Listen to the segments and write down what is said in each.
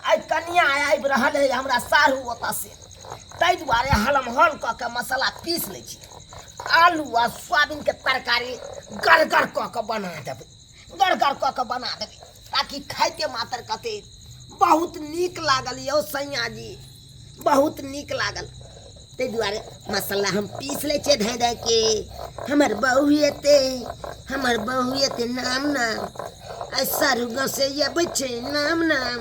आइ कनिया आबि रहल है हमरा साढ़ू ओतऽ से, ताहि दुआरे हलम हल कऽ के मसाला पीस लै छी। आलू आ सोयाबीनके तरकारी गड़गड़ कऽ के बना देबै, गड़गड़ कऽ के बना देबै, ताकि खाइते मात्र कहतै बहुत नीक लागल यौ सैया जी, बहुत नीक लागल। ताहि दुआरे मसाला हम पीस लै छियै धाँइ धाँइ के। हमर बहू एतै, हमर बहू एतै, नाम नाम आइ सारू गाँवसँ अबै छै, नाम नाम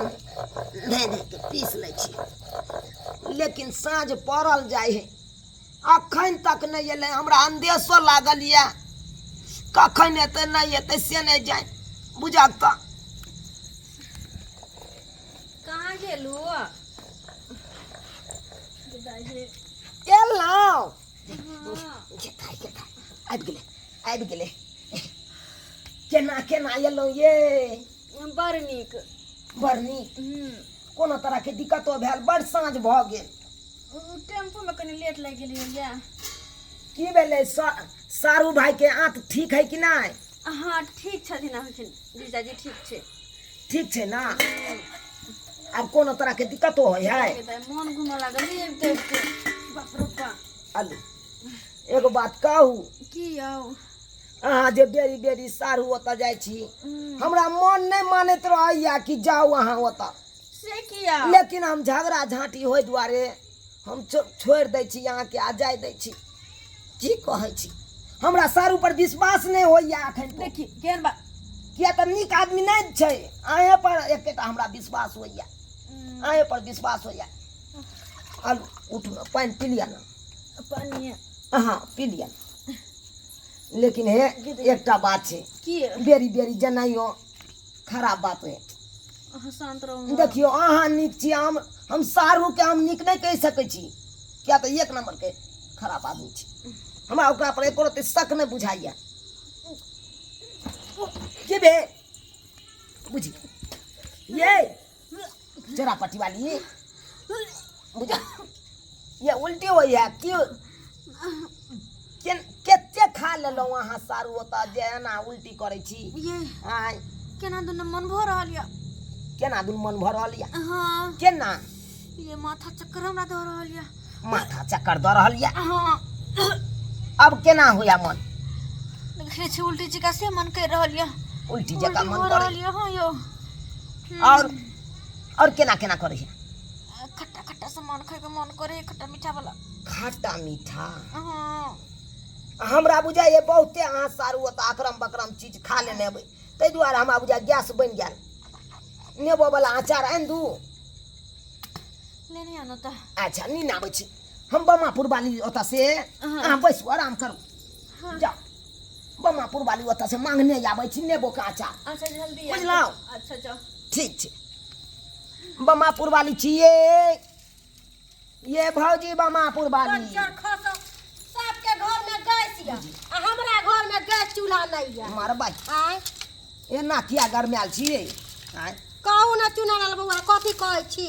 धाँइ धाँइ के पीस लै छियै। लेकिन साँझ पड़ल जाइ है, अखन तक नहि एलै। हमरा अन्देशो लागल यऽ, कखन एतै नहि एतै से नहि जानि बुझक। तऽ कहाँ गेलू? एलहुँ। आबि गेलै, आबि गेलै। केना केना एलहुँ ये? बड़ नीक, बड़ नीक। कोनो तरहके दिक्कतो भेल? बड़ साँझ भऽ गेल। टेम्पूमे कनि लेट लागि गेलै। या की भेलै? सारू भाईके आँत ठीक है कि नहि? हँ, ठीक छथिन अखन जीजाजी, ठीक छै। ठीक छै ने? आब कोनो तरहके दिक्कतो होइ है? मन घूमऽ लागल आबिते आबिते, बाप रे बाप। आलू, एगो बात कहू? की यौ? अहाँ जे बेरी बेरी सारू ओतऽ जाइ छी, हमरा मन नहि मानैत रहैया कि जाउ अहाँ ओतऽ। से किया? लेकिन हम झगड़ा झाँटी होय दुआरे हम छोड़ि दै छी अहाँके आ जाय दै छी। की कहै छी, हमरा सारू पर विश्वास नहि होइया एखन। देखी, केहन बात? किया तऽ नीक आदमी नहि छै। अहें पर एकेटा हमरा विश्वास होइया, अहें पर विश्वास होइया। आलू, उठू ने, पानि पी लिअ ने। पानि? हँ, पी लिअ। लेकिन हे, एकटा बात छै। की? बेरी बेरी जेनाइयो खराब बात है। अहाँ शान्त रहू ने। देखियौ, अहाँ नीक छी, हम सारूके हम नीक नहि कहि सकै छी, किया तऽ एक नम्बरके खराब आदमी छी। हमरा ओकरा पर एको रत्ती शक नहि बुझाइया। की भेल? बुझी ये चोरा पट्टी वाली, बुझा ये उल्टी होइया की? कते खा लेलहुँ अहाँ सारू ओतऽ जे एना उल्टी करै छी? ये आँय? केना दुनू मन भऽ रहल यऽ। केना दुनू मन भऽ रहल यऽ? हँ। केना? ये माथा चक्कर हमरा दऽ रहल यऽ। माथा चक्कर दऽ रहल यऽ? हँ। अब केना होया मन? देखने छी, उल्टी जकाँ से मन करि रहल यऽ। उल्टी जकाँ उल्टी मन भऽ करै? रहल यऽ, हँ यौ। और केना केना करै है? खट्टा खट्टा सामान खाइके मन करे, खट्टा मीठा वाला। खट्टा मीठा? हँ। हमरा बुझाइए बहुते अहाँ सारू ओतऽ अकरम बकरम चीज खा लेने हेबै, ताहि दुआरे हमरा बुझाइ गैस बनि गेल। नेबो वाला अचार आनि दू? लेने आनो तऽ। अच्छा, नीन आबै छी हम बमापुर वाली ओतऽ से। हाँ। अहाँ बैसू, आराम करू। हाँ। जाउ, बमापुर वाली ओतऽ से मांगने आबै छी नेबो के अचार। अच्छा, जल्दी आउ। बुझलहुँ? अच्छा, जाउ। ठीक छै। बमापुर वाली छियै ये भौजी, बमापुर वाली। कंचर खसो, सबके घर में गैस या आ हमरा घर में गैस चूल्हा नहीं या। मारबै। आय? एना किया गरमायल छियै, आँय? कहू ने चुना लाल बौआ, कथी कहै छी?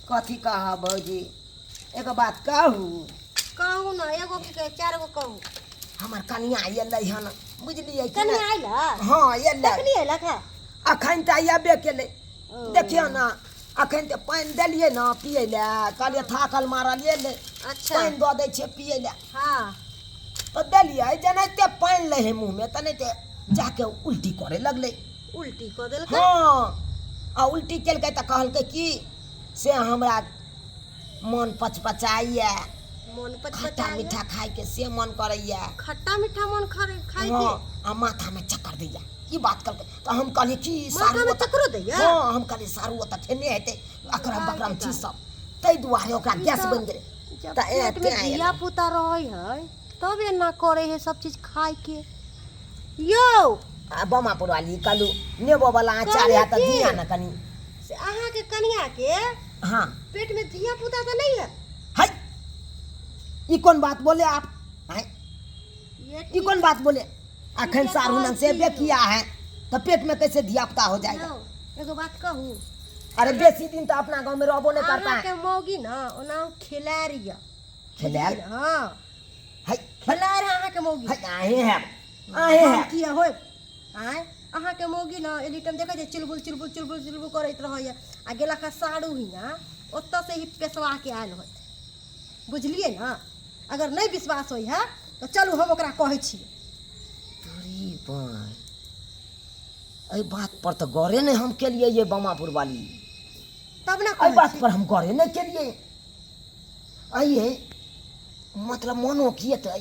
कथी कहब भौजी, एगो बात कहू? कहू ने, एगो की कहै, चारि गो कहू। हमर कनिया एलै हन, बुझलियै कि कनिया नहि? आइला? हँ, एलै। कखनी अयलक है? अखन तऽ अयबे केलै। देखियौ ने, अखन तऽ पानि देलियै ने पियै लए, कहलियै थाकल मारल एलै, पानि दऽ दै छियै पियै लए। तऽ देलियै, जेनाहिते पानि लै हइ मुँहमे तेनाहिते जाके उल्टी करे लगलै। उल्टी कऽ देलकै? हँ, आ उल्टी केलकै तऽ कहलकै कि से हमरा मन पचपचाइए। मन खट्टा पचपचाइए? मीठा खायके से मन करैए। खट्टा मीठा मन खाय खायके? हँ, आ माथामे चक्कर दैया, ई बात कहलकै। तऽ हम कहलियै कि माथा सारू में ओतऽ चक्करो दैया? हँ, हम कहलियै सारू ओतऽ खेने हेतै अकरम बकरम चीज सब, ताहि दुआरे ओकरा ई गैस तऽ बनि गेलै। जब तऽ पेट में तें धिया एलै। पुता रहै है तब एना करे है सब चीज खाय के यौ। आ बमापुर वाली, कहलू नेबो वाला अचार है तऽ कहली की? दिया ने कनि। से अहाँके कनिया के पेट में धिया पुता तऽ नहीं है? है, ई कोन बात बोले आप? हैं? ये ई कोन बात बोले? अखन ठीके सारू कहै नन से छी। बेकिया है तो पेट में कैसे धिया पुता हो जाएगा? यौ, एगो बात कहू? अरे, बेसी दिन तो अपना गांव में रहबो नहीं करता है। अहाँके मौगी न ओना खेलाड़ यऽ। खेलाड़? हँ। है। खेलाड़ है अहाँके मौगी। है, आहे है, आहे हम है। किया होय आँय? अहाँके मौगी ने एनी टाइम देखै छियै चुलबुल चुलबुल चुलबुल चुलबुल करैत रहैए आ गेलक हँ सारू हियाँ ओतऽसँ ही पेशवाके आयल होत बुझलियै ने अगर नहि विश्वास होइ है तऽ चलू हम ओकरा कहै छियै तोरी बाँहि एहि बात पर तऽ गौरे नहि हम केलियै ये बमापुर वाली तब ने एहि कहै बात छी पर हम गौरे नहि केलियै आइए मतलब मोनो किएतै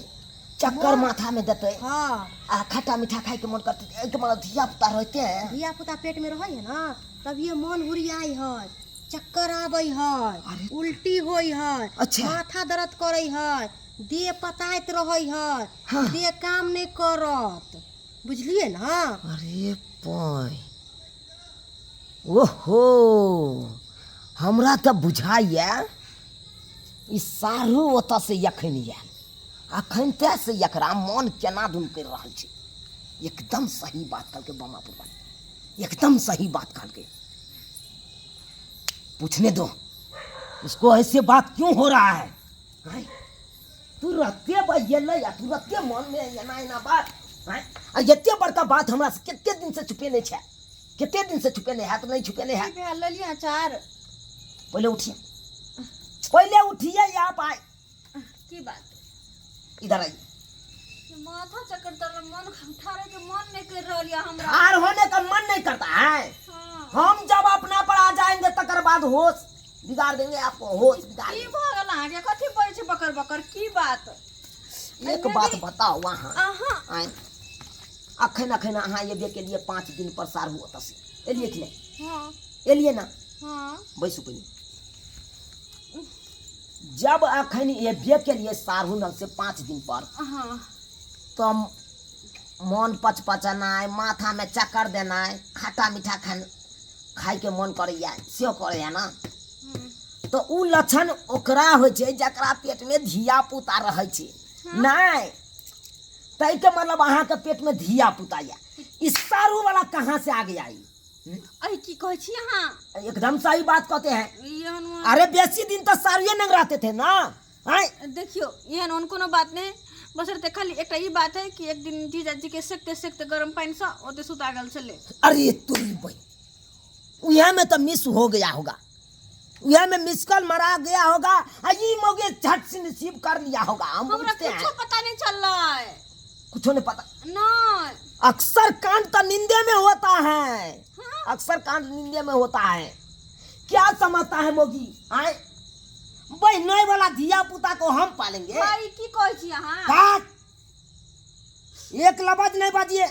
चक्कर माथा में देतै हाँ आ खट्टा मीठा खाइके मन करतै एहिके मतलब धिया पुता रहते हैं धिया पुता पेट में रहै है ना तभिए मन हुरियाइ है चक्कर आबै है अरे। उल्टी होइ है अच्छा। माथा दर्द करै है देह पताइत रहै है हाँ। देह काम नहि करत बुझलियै ना अरे पाई ओहो हमरा तऽ बुझाइए ई सारू ओतऽसँ एखन आयल अखन से एकरा मन केना दुन करि रहल छै एकदम सही बात कहलकै बमापुर वाली एकदम सही बात कहलकै पूछने दो इसको ऐसे बात क्यों हो रहा है हैं? तुरते बजेलै आ तुरते मनमे एना एना बात आँय? आ एते बड़का बात हमरा से कते दिन से छुपेने छै कते दिन से छुपेने हैत नहि छुपेने हैत भेल लेलियै अचार पहिले उठिए पहिले उठिए आप आए की बात इधर आइए माथा चक्कर तर मन ठारे के मन नहीं कर रहल या हमरा ठार होने का मन नहीं करता है हाँ। हम जब अपना पर आ जाएंगे तकर बाद होश बिगाड़ देंगे आपको होश बिगाड़ की भऽ गेल अहाँके कथी बजै छै बकर बकर की बात देंगे। एक बात बताओ वहाँ अहाँ आए अखन अखन अहाँ एबे के लिए 5 दिन पर सार हुआ तसे एलिए कि नहीं हाँ एलिए ना हाँ बैसू पहिले जब अखन एबे के लिए सारहू नल से 5 दिन पर हाँ तो मन पचपचनाइ माथा में चक्कर देनाइ खट्टा मीठा खान खाइके मन करैया सेहो करैया ना तऽ उ लक्षण ओकरा होइ छै जकरा पेटमे धिया पुता रहै छै नहि ताहिके मतलब अहाँके पेटमे धिया पुता यऽ ई सारू वाला कहाँ से आ गया ई अरे की कहै छी अहाँ एकदम सही बात कहते हैं एहन ओहन अरे बेसी दिन तो सारुए नंग रहते थे ना आँय देखियौ एहन ओहन कोनो बात नहि बशर्ते खाली एकटा ई बात है कि एक दिन जीजाजी के सेकते सेकते गरम पानिसँ ओते सुता गेल छलै अरे तुरी बहन उहे में तो मिस हो गया होगा उहे में मिस कॉल मरा गया होगा आ ई मौके झट से रिसीव कर लिया होगा हम हमरा पूछते हैं कुछो पता नहीं चललै कुछो नहीं पता नहीं अक्सर कांड तो निंदे में होता है हाँ। अक्सर कांड निंदे में होता है क्या समझता है मोगी आए बहनोई वाला धिया पुता को हम पालेंगे भाई की कहै छी अहाँ काट एक लबज नहीं बाजिए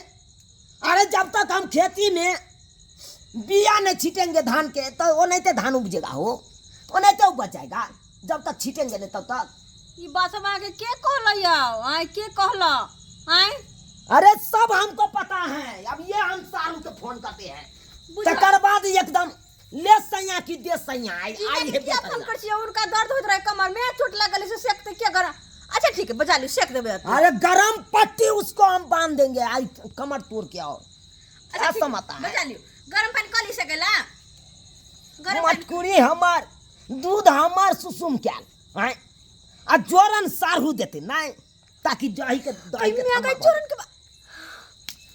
अरे जब तक हम खेती में बिया नहीं छीटेंगे धान के तो वो नहीं तो धान उपजेगा हो वो नहीं तो उपज जाएगा जब तक छीटेंगे नहीं तब तक ई बात सब अहाँके के कहल यौ आँय के कहल आँय अरे सब हमको पता है अब ये हम सारू के फोन करते हैं बुझल- तकर बाद एकदम ले सैया की दे सैया आई जीजा आई के है किया फोन कर छियै उनका दर्द होइत रहे कमर में चोट लागल से सेकते के गरम अच्छा ठीक है बजा लियो सेक देबै अतै। अरे गरम पट्टी उसको हम बांध देंगे आई कमर तोड़ के आओ अच्छा क्या ठीक है, समझता है बजा लियो गरम पानी कऽ ली सकेला गरम पानी मटकुरी हमार दूध हमार सुसुम क्याल आय आ जोरन सारू देते नहीं ताकि दही के दही के मियाँ गई थमा चोरन के बा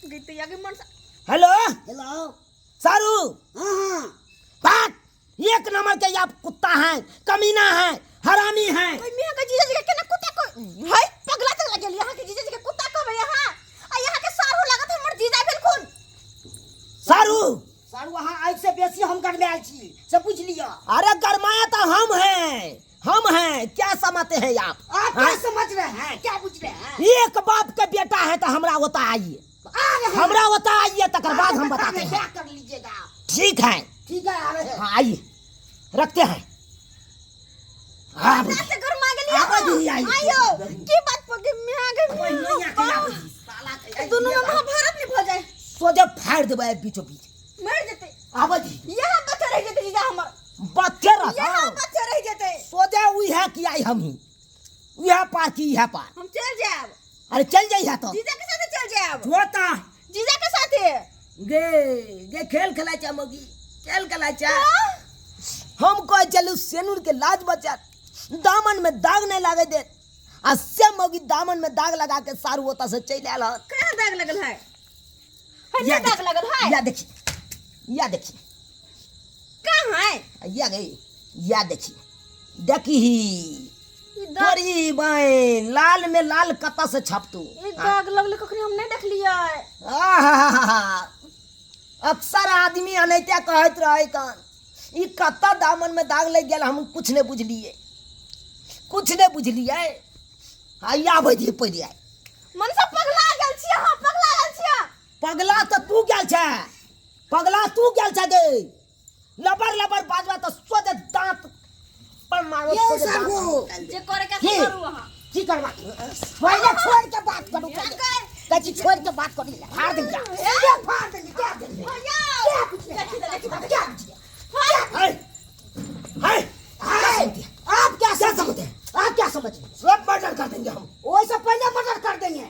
गई तो यागे मन सा हेलो हेलो सारू हाँ हाँ बात एक नंबर के आप कुत्ता हैं कमीना है हरामी है कोई मियाँ के जीजा जी के केना कुत्ता को हाय पगला चल गेल यहाँ के जीजा जी के कुत्ता कहबै यहाँ आ यहाँ के सारू लागत हमर जीजा भेल खून सारू सारू अहाँ आइ से बेसी हम गरमायल छी से बुझि लिअ अरे गरमाया तो हम हैं हम हैं क्या समझते हैं आप आप क्या हाँ? समझ रहे हैं क्या बुझ रहे हैं एक बाप के बेटा है तो हमरा होता आइए आ रहे हैं हमरा होता आइए तकर बाद हम बताते हैं क्या कर लीजिएगा ठीक है ठीक है आ रहे हैं हाँ आइए रखते हैं हाँ अपना से गरमा गेली आबऽ दी, आई। आइयो की बात पर के मियाँ के आबऽ दुनू में महाभारत नहीं भऽ जाए सोझे फाड़ देबै बीचो बीच मर जेतै आबऽ दी यहाँ बच्चा रह जेतै जीजा हमर बच्चे रह यहाँ बच्चा रह जेतै सोझे उहे की आई हम ही उहे पार की इहे पार हम चल जाएब अरे चल जाइए तो जीजा के साथे चल जाएब जोता जीजा के साथे गे गे खेल खेलाइ छै मौगी खेल खेलाइ छै हम कहै छलहुँ सेनुर के लाज बचा दामन में दाग नहीं लागे देत आ से मौगी दामन में दाग लगा के सारू ओतऽ से चलि आयल हन कहाँ दाग लगल है है या नहीं दाग लगल है या देखी या देखी कहाँ है या गई या देखी देखी ही ई दाग तोरी बहन लाल में लाल कतऽ से छपतू ई दाग लगले कखनी हम नहीं देखलियै आहाहाहा। अक्सर आदमी अनैते कहैत रहै कन ई कतऽ दामन में दाग लागि गेल हम कुछ नहि बुझलियै कुछ नहि बुझलियै आ आबै छी पड़ि जाय मनसा पगला गेल छी अहाँ पगला गेल छी अहाँ। पगला तऽ तू गेल छै पगला तू गेल छै गे लबर लबर बाजबा तऽ सोझे दांत पर मारो यौ सोझे दांत साहु। जे करे के की? करू अहाँ की करबा पहिले छोड़ के बात करू पहिले कहै छी छोड़ के बात करी ले फाड़ देब जा। के फाड़ देली के देली भैया के बुझले के बुझले हाय हाय हाय, आप क्या समझते हैं आप क्या समझते हैं सब मर्डर कर देंगे हम ओइसे पहले मर्डर कर देंगे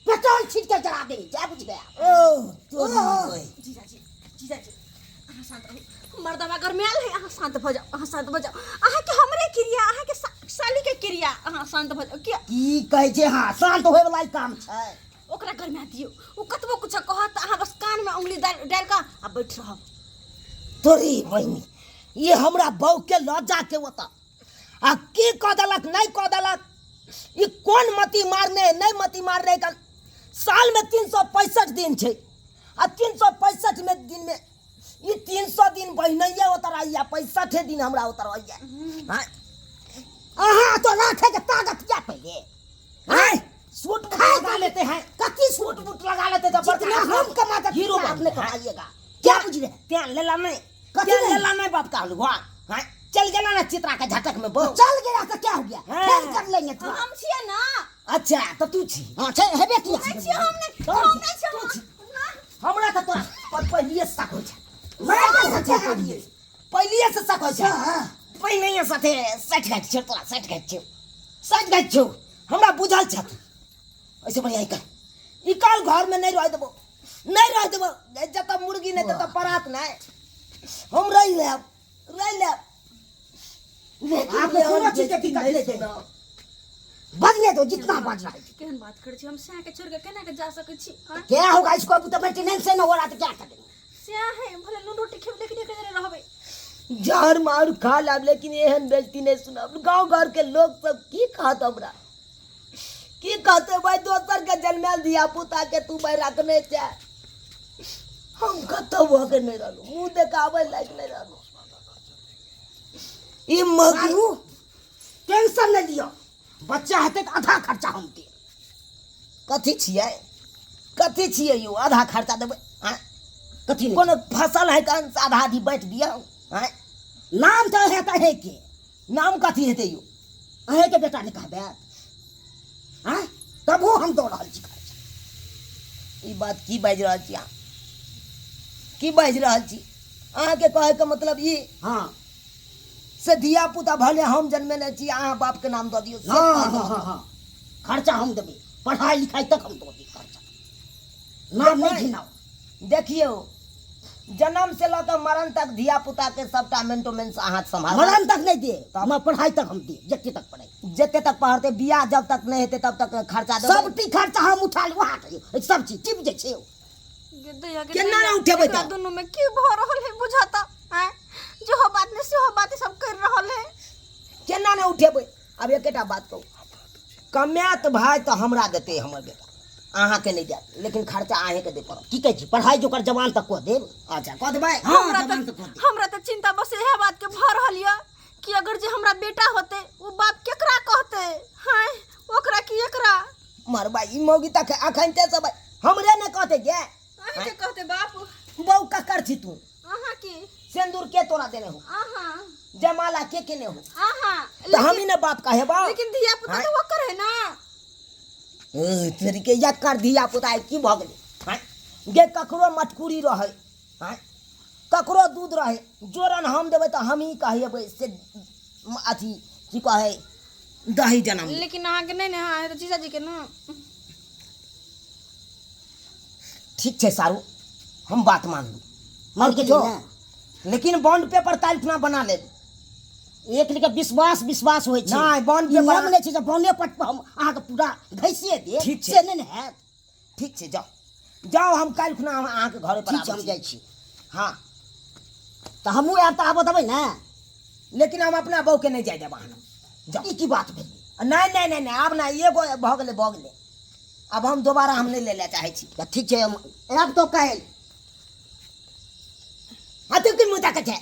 पेट्रोल छीट के जला देंगे क्या बुझ गया ओ तोरी ओह। बहिन। जीजाजी जीजाजी अहाँ शांत रहू मर्दवा गरमायल है अहाँ शांत भऽ जाउ अहाँ शांत भऽ जाउ अहाँके हमरे क्रिया अहाँके साली के क्रिया अहाँ शांत भऽ जाउ किया की कहै छै हाँ शांत होय वाला ई काम छै ओकरा गरमा दियौ ओ कतबो कुछ कहत तऽ अहाँ बस कानमे उंगली डालि डालि कऽ आ बैठ रहब तोरी बहिनी ई हमरा बहू के लऽ जाके ओतऽ आ की कऽ देलक नहि कऽ देलक ई कोन मती मारने नहि मती मारने कन सालमे 365 दिन छै आ 365 में दिनमे ई 300 दिन बहिनैये ओतऽ रहैया 65 दिन हमरा ओतऽ रहैया आँय अहाँ तो राखे के ताकत क्या पहिले आँय सूट बूट लगा लेते हैं कथी सूट बूट लगा लेते तो बड़का जितना हम कमाते हीरो उतना बनते अपने हैं। कमाइएगा क्या बुझ रहे ध्यान लेला नहीं कथी ध्यान नहीं? लेला नहीं बाप का हलवा हाँ चल गेला ना चित्रा के झटक में बहु चल गया तो क्या हो गया हाँ। फिर कर लेंगे थोड़ा हम छियै ना अच्छा तो तू छी हाँ छै हेबे किया नहि छियै हम नहि हम नहि छियै तू छी। ना। हमरा तऽ तोरा पर पहिलिए शक होइ छै मैं शक छै पहिलिए पहिलिए से शक होइ छै हाँ। पहिनहिए साथे सटि गाछ छौ तोरा सटि गाछ छौ सटि गाछ छौ हमरा बुझल छै ऐसे बढ़िया ई कर ई काल घरमे नहि रह देबो नहि रह देबो जतऽ मुर्गी नहि ततऽ परात नहि हम रहि लेब रहि लेब लेकिन आपको कोनो चीज के दिक्कत नहीं छै। बजने दो जितना बज रहा है केहन बात करै छी हम सएह के छोड़ि के केना के जा सकै छी आँय? क्या होगा इसको अभी तो मेंटेनेंस से न हो रहा तो क्या करेंगे सएह है भले नून रोटी खेबै लेकिन एकरे जरे रहबै जहर मार खा लाब लेकिन एहन बेइज्जती नहीं सुनब गांव घर के लोग सब की कहत हमरा की कहते भाई दोसर के जन्मायल धिया पुता के तू भाई रखने छै हम कतौ भऽ के नहीं रहलहुँ मुँह देखाबै लायक नहीं रहलहुँ ई मगरू मारू टेंशन नहीं लियो बच्चा हेतै तऽ आधा खर्चा हम देब कथी छियै कथी छियै यौ आधा खर्चा देबै आँय कथी नहि कोनो फसल है तऽ आधा आधी बाँटि दियौ आँय नाम तऽ हेतै अहेँके नाम कथी हेतै यौ अहेँके बेटा नहि कहबै आँय तबो हम दऽ रहल छी खर्चा ई बात की बाजि रहल छी अहाँ की बाजि रहल छी अहाँके कहैके मतलब ई हँ से धिया पुता भले हम जन्मेने छी अहाँ बापके नाम दऽ दियौ से हँ कह हँ दियौ। हँ हँ खर्चा हम देबै पढ़ाइ लिखाइ तक हम दऽ दी खर्चा नाम नहि घिनाउ देखियौ जन्म से लऽ कऽ मरण तक धिया पुता के सबटा मेंटोमेंस अहाँ सम्हाल मरण तक नहि दे हमर पढ़ाइ तक हम दे जते तक पढ़ाइ जते तक पढ़ते बियाह जब तक नहि हेतै तब तक खर्चा देबै सब टी खर्चा हम उठा लेब अहाँके सब चीज टिप जाइ छै केना ने उठेबै तऽ? दुनू में की भऽ रहल है बुझाता आँय जो बात ने सेहो बात सब कर रहल है केना ने उठेबै आब एकेटा बात कहू कमायत भाय तऽ हमरा देतै हमर बेटा अहाँके नहि देत लेकिन खर्चा अहीँके दे पड़त की कहै छी पढ़ाइ जोकर जवान तक कऽ देब अच्छा कऽ देबै हँ हमरा जवान तऽ तक कऽ देब हमरा तऽ चिंता बस इएह बात के भऽ रहल यऽ कि अगर जे हमरा बेटा होते ओ बाप केकरा कहते हाँ ओकरा कि एकरा मरबा ई मौगी तक अखन ते सब हमरे ने कहते गे अहीं के कहते बाप बहू ककर छी तू अहाँ के सिंदूर के तोरा देने हो अहाँ जयमाला के केने हो अहाँ तऽ हम ही ने बाप कहेबा लेकिन धिया पुता हाँ? तऽ ओकर है ना तोरी के एकर धिया पुता आइ की भऽ गेलै आँय गे ककरो मटकुरी रहै आँय ककरो दूध रहै जोरन हम देबै तऽ हमही कहेबै से अथी की कहै दही जनम लेकिन अहाँके नहि ने हाँ तऽ जीजाजी के ने ठीक छै सारू हम बात मानलू मान किछो गेलियै लेकिन बॉन्ड पेपर काल्हि खुना बना लेब ने एक लेके विश्वास विश्वास होइ छै नहि, बॉन्ड ई पेपर- नियम नहि छै जे बॉन्डे पट पर हम अहाँके पूरा घैसिए देब ठीक छै। से नहि ने हैत ठीक छै जाउ जाउ, हम काल्हि खुना अहाँके घरे पर ठीक छै, आबै हम छी। जाइ छी। हँ। तऽ हमहूँ आयब तऽ आबऽ देबै ने? लेकिन हम अपना बहूके नहि जाय देब अहाँ जाउ। ई की बात भेलै? नहि नहि नहि नहि, आब नहि, एगो भऽ गेलै, भऽ गेलै, आब हम दोबारा हम नहि लै लए चाहै छी। तऽ ठीक छै, हम आयब तो काल्हि। हँ, तऽ की मुदा छै?